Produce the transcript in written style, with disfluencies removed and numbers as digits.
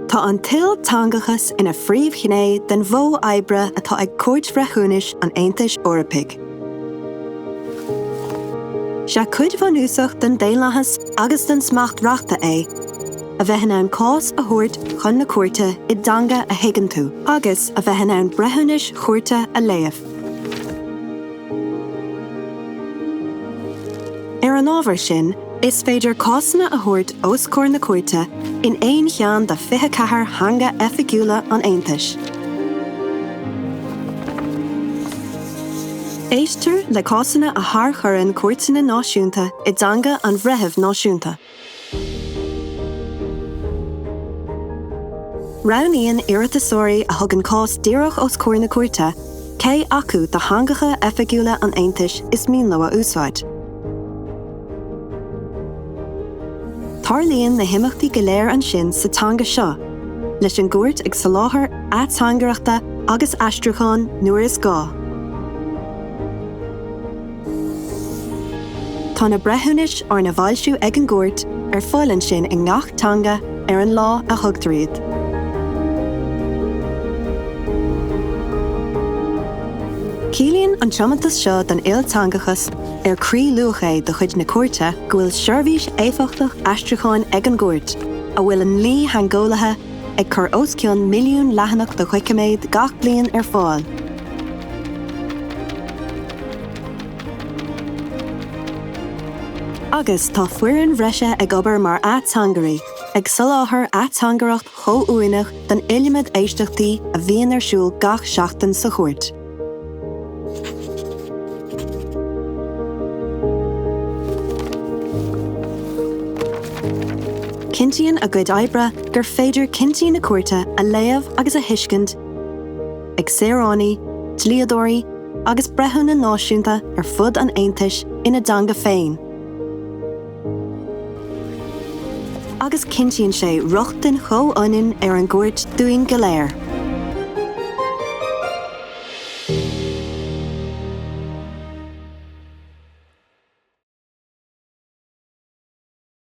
Tá an t-ilteangachas ina phríomhghné den mhodh oibre atá ag Cúirt Bhreithiúnais an Aontais Eorpaigh. Is cuid bhunúsach den daonlathas agus den smacht reachta é a bheith in ann cás a thabhairt chun na cúirte i dteanga a thuigeann tú agus a bheith in ann breithiúnais chúirte a léamh. Ar an ábhar sin, is féidir cásanna a thabhairt os comhair na Cúirte in aon cheann de 24 theanga oifigiúla an Aontais. Éistear le cásanna a tharchuireann cúirteanna náisiúnta i dteanga an bhreithimh náisiúnta. Roghnaíonn iarratasóirí a thugann cás díreach os comhair na Cúirte cé acu de theangacha oifigiúla an Aontais is mian leo a úsáid. Tarlaíonn na himeachtaí go léir ansin sa teanga seo, leis an gCúirt ag soláthar ateangaireachta agus aistriúcháin nuair is gá. Tá na breithiúnais arna bhfoilsiú ag an gCúirt ar fáil ansin i ngach teanga ar an lá a thugtar iad. Ciallaíonn an tiomantas seo don ilteangachas, ar croí-luach é de chuid na Cúirte, go bhfuil seirbhís éifeachtach aistriúcháin ag an gCúirt, a bhfuil a ndlítheangeolaithe ag cur os cionn milliún leathanach de dhoiciméid gach bliain ar fáil. Agus tá foireann bhreise ag obair mar ateangairí, ag soláthar ateangaireacht chomhuaineach don iliomad éisteachtaí a bhíonn ar siúl gach seachtain sa Chúirt. Cinntíonn a gcuid oibre gur féidir cinntí na Cúirte a léamh agus a thuiscint ag saoránaigh, dlíodóirí agus breithiúna náisiúnta ar fud an Aontais ina dteanga féin, agus cinntíonn sé rochtain chomhionann ar an gcúirt dúinn go léir.